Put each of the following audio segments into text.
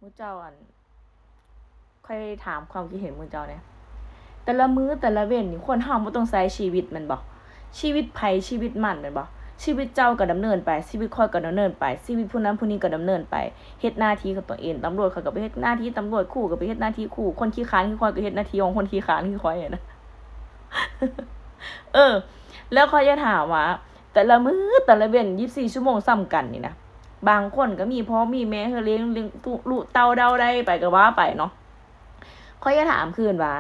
ໝູ່ເຈົ້າ ອັນ ຂ້ອຍຖາມຄວາມຄິດເຫັນໝູ່ເຈົ້າແດ່. ແຕ່ລະມື້ແຕ່ລະເວັນນີ້ ຄົນເຮົາມັນຕ້ອງໃຊ້ຊີວິດແມ່ນບໍ່? ຊີວິດໃຜຊີວິດມັນແມ່ນບໍ່? ຊີວິດເຈົ້າກໍດຳເນີນໄປ, ຊີວິດຂ້ອຍກໍດຳເນີນໄປ, ຊີວິດຜູ້ນັ້ນຜູ້ນີ້ກໍດຳເນີນໄປ, ເຮັດໜ້າທີ່ຂອງຕົວເອງ. ຕຳຫຼວດເຂົາກໍໄປເຮັດໜ້າທີ່ຕຳຫຼວດ, ຄູກໍໄປເຮັດໜ້າທີ່ຄູ, ຄົນຂີ້ຄ້ານຄືຂ້ອຍກໍເຮັດໜ້າທີ່ຂອງຄົນຂີ້ຄ້ານຄືຂ້ອຍຫັ້ນນະ. ເອີ ແລ້ວຂ້ອຍຢາກຖາມວ່າ ແຕ່ລະມື້ແຕ່ລະເວັນ ຊາວສີ່ຊົ່ວໂມງສ່ຳກັນນີ້ນະ, ບາງຄົນກໍມີພໍ່ມີແມ່ໃຫ້ລ້ຽງ ລ້ຽງລູກເຕົ້າເດົາໄດ້ໄປກໍວ່າໄປເນາະ. ຂ້ອຍຢາກຖາມຄືນວ່າ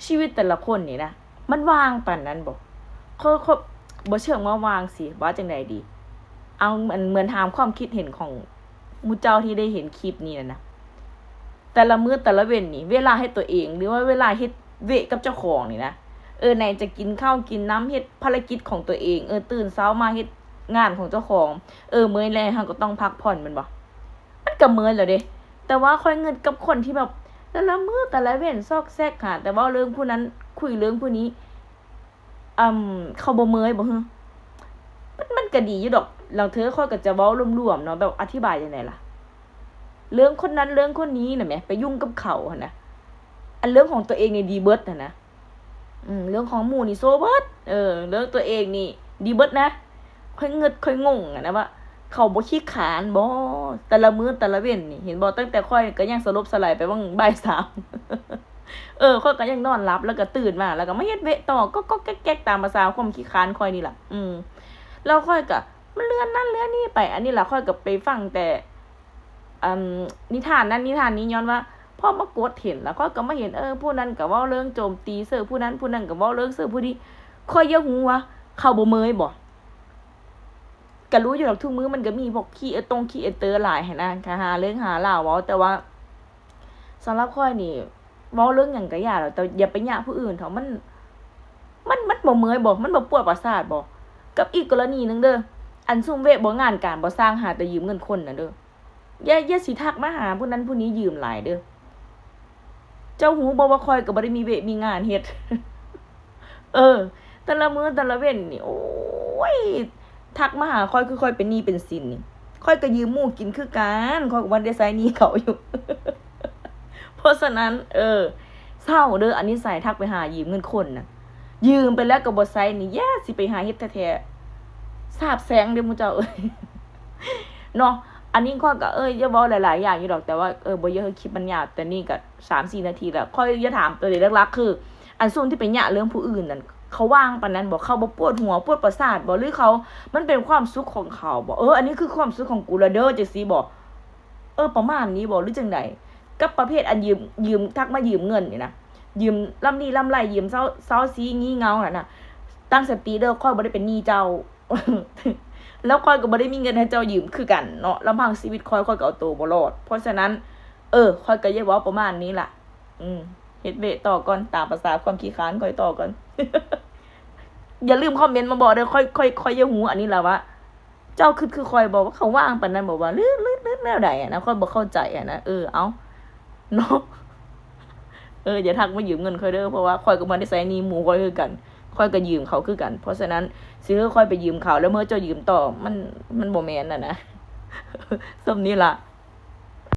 ຊີວິດແຕ່ລະຄົນນີ້ນະ ມັນວ່າງປານນັ້ນບໍ່? ຂ້ອຍ ຂ້ອຍ ບໍ່ເຊີງວ່າວ່າງຊິ ວ່າຈັ່ງໃດດີ? ເອົາ ອັນ ເໝືອນຖາມຄວາມຄິດເຫັນຂອງໝູ່ເຈົ້າທີ່ໄດ້ເຫັນຄລິບນີ້ນະ ແຕ່ລະມື້ແຕ່ລະເວັນນີ້ ເວລາໃຫ້ຕົວເອງ ຫຼືວ່າເວລາເຮັດວຽກກັບເຈົ້າຂອງນີ້ນະ, ເອີ ໄຫນຈະກິນເຂົ້າກິນນ້ຳ ເຮັດພາລະກິດຂອງຕົວເອງ, ເອີ ຕື່ນເຊົ້າມາເຮັດງານຂອງເຈົ້າຂອງ, ເອີ ເມື່ອຍແລ້ວເຮົາກໍຕ້ອງພັກຜ່ອນແມ່ນບໍ່? ມັນກໍເມີ້ຍແລ້ວເດ້. ແຕ່ວ່າຂ້ອຍງຶດກັບຄົນທີ່ແບບ ແຕ່ລະມື້ແຕ່ລະເວັນຊອກແຊກຫາແຕ່ເວົ້າເລື່ອງຜູ້ນັ້ນ ຄຸຍເລື່ອງຜູ້ນີ້ ອຳ ເຂົາບໍ່ເມີ້ຍບໍ່? ມັນ ມັນກໍດີຢູ່ດອກ. ລາງເທື່ອຂ້ອຍກໍຈະເວົ້າລວມໆເນາະ ແບບອະທິບາຍຈັ່ງໃດລະ ເລື່ອງຄົນນັ້ນເລື່ອງຄົນນີ້ນະແໝ່ ໄປຫຍຸ້ງກັບເຂົາຫັ້ນນະ. ອັນເລື່ອງຂອງຕົວເອງນີ້ດີເບິດຫັ້ນນະ. ອືມ ເລື່ອງຂອງໝູ່ນີ້ໂຊເບິດ. ເອີ ເລື່ອງຕົວເອງນີ້ດີເບິດນະ. ຂ້ອຍງຶດຂ້ອຍງົງຫັ້ນນະວ່າ ເຂົາບໍ່ຂີ້ຄ້ານບໍ່ ແຕ່ລະມື້ແຕ່ລະເວັນນີ້ ເຫັນບໍ່? ຕັ້ງແຕ່ຂ້ອຍກໍຍັງສະຫຼົບສະຫຼາຍໄປຫວ່າງບ່າຍສາມ ເອີ ຂ້ອຍກໍຍັງນອນຫຼັບ ແລ້ວກໍຕື່ນມາ ແລ້ວກໍມາເຮັດວຽກຕໍ່ ກໍໆແກກໆ ຕາມພາສາຄວາມຂີ້ຄ້ານຂ້ອຍນີ້ລະ. ອືມ ແລ້ວຂ້ອຍກໍມາເລື່ອນນັ້ນເລື່ອນນີ້ໄປ. ອັນນີ້ລະ ຂ້ອຍກໍໄປຟັງແຕ່ ອັນ ນິທານນັ້ນນິທານນີ້ ຍ້ອນວ່າພໍມາກົດເຫັນ ແລ້ວຂ້ອຍກໍມາເຫັນ ເອີ ຜູ້ນັ້ນກໍເວົ້າເລື່ອງໂຈມຕີເສີຜູ້ນັ້ນ ຜູ້ນັ້ນກໍເວົ້າເລື່ອງເສີຜູ້ນີ້. ຂ້ອຍຢາກຮູ້ວ່າເຂົາບໍ່ເມີ້ຍບໍ່? ກໍຮູ້ຢູ່ດອກ ທຸກມື້ມັນກໍມີພວກຄຣີເອຕົງຄຣີເອເຕີຫຼາຍຫັ້ນນະ ກໍຫາເລື່ອງຫາລາວເວົ້າ. ແຕ່ວ່າສຳລັບຂ້ອຍນີ້ ເວົ້າເລື່ອງຫຍັງກໍຢ່າ ແຕ່ຢ່າໄປຍະຜູ້ອື່ນເຖາະ. ມັນ ມັນ ມັນບໍ່ເມີ້ຍບໍ່? ມັນບໍ່ປວດປະສາດບໍ່? ກັບອີກກໍລະນີໜຶ່ງເດີ້ ອັນຊຸມວຽກບໍ່ງານການບໍ່ຊ່າງ ຫາແຕ່ຢືມເງິນຄົນນະເດີ້. ຢ່າ ຢ່າຊິທັກມາຫາຜູ້ນັ້ນຜູ້ນີ້ຢືມຫຼາຍເດີ້. ເຈົ້າຮູ້ບໍ່ວ່າຂ້ອຍກໍບໍ່ໄດ້ມີວຽກມີງານເຮັດ. ເອີ ແຕ່ລະມື້ແຕ່ລະເວັນນີ້ ໂອ້ຍ ທັກມາຫາຂ້ອຍຄືຂ້ອຍເປັນໜີ້ເປັນສິນນີ້. ຂ້ອຍກໍຢືມໝູ່ກິນຄືກັນ ຂ້ອຍກໍບໍ່ໄດ້ໃຊ້ໜີ້ເຂົາຢູ່. ເພາະສະນັ້ນ ເອີ ເຊົາເດີ້ ອັນນິໄສທັກໄປຫາຢືມເງິນຄົນນະ. ຢືມໄປແລ້ວກໍບໍ່ໃຊ້ນີ້ ຢ່າຊິໄປຫາເຮັດແທ້ໆ ສາບແຊ່ງເດີ້ໝູ່ເຈົ້າເອີຍ ເນາະ. ອັນນີ້ຂ້ອຍກໍ ເອີ ຢ່າເວົ້າຫຼາຍໆຢ່າງຢູ່ດອກ ແຕ່ວ່າ ເອີ ບໍ່ຢາກໃຫ້ຄລິບມັນຍາວ ແຕ່ນີ້ກໍສາມສີ່ນາທີແລ້ວ. ຂ້ອຍຢາກຖາມປະເດັນຫຼັກໆ ຄື ອັນຊຸມທີ່ໄປຍະເລື່ອງຜູ້ອື່ນນັ້ນ ເຂົາວ່າງປານນັ້ນບໍ່? ເຂົາບໍ່ປວດຫົວປວດປະສາດບໍ່? ຫຼືເຂົາ ມັນເປັນຄວາມສຸກຂອງເຂົາບໍ່? ເອີ ອັນນີ້ຄືຄວາມສຸກຂອງກູລະເດີ້ ຈັ່ງຊີ້ບໍ່? ເອີ ປະມານນີ້ບໍ່ ຫຼືຈັ່ງໃດ? ກັບປະເພດອັນຢືມ ຢືມ ທັກມາຢືມເງິນນີ້ນະ ຢືມລ້ຳລີ້ລ້ຳໄຫຼ ຢືມເຊົາ ເຊົາຊີ້ງີ່ເຫງົາຫັ້ນນະ. ຕັ້ງສະຕິເດີ້ ຂ້ອຍບໍ່ໄດ້ເປັນໜີ້ເຈົ້າ ແລ້ວຂ້ອຍກໍບໍ່ໄດ້ມີເງິນໃຫ້ເຈົ້າຢືມຄືກັນເນາະ. ລຳພັງຊີວິດຂ້ອຍ ຂ້ອຍກໍເອົາໂຕບໍ່ລອດ. ເພາະສະນັ້ນ ເອີ ຂ້ອຍກໍຢາກເວົ້າປະມານນີ້ລະ. ອືມ ເຮັດວຽກຕໍ່ກ່ອນ ຕາມພາສາຄວາມຂີ້ຄ້ານຂ້ອຍຕໍ່ກ່ອນ. ຢ່າລືມຄອມເມັນມາບອກເດີ້ ຂ້ອຍ ຂ້ອຍ ຂ້ອຍຢາກຮູ້ອັນນີ້ລະວ່າ ເຈົ້າຄິດຄືຂ້ອຍບໍ່ ວ່າເຂົາວ່າງປານນັ້ນບໍ່ ວ່າ ຫຼື ຫຼື ຫຼືແນວໃດຫັ້ນນະ? ຂ້ອຍບໍ່ເຂົ້າໃຈຫັ້ນນະ. ເອີ ເອົາ ເນາະ ເອີ ຢ່າທັກມາຢືມເງິນຂ້ອຍເດີ້ ເພາະວ່າຂ້ອຍກໍບໍ່ໄດ້ໃຊ້ໜີ້ໝູ່ຂ້ອຍຄືກັນ ຂ້ອຍກໍຢືມເຂົາຄືກັນ. ເພາະສະນັ້ນ ຊິໃຫ້ຂ້ອຍໄປຢືມເຂົາ ແລ້ວເມື່ອເຈົ້າຢືມຕໍ່ ມັນ ມັນບໍ່ແມ່ນຫັ້ນນະ. ສ່ຳນີ້ລະ.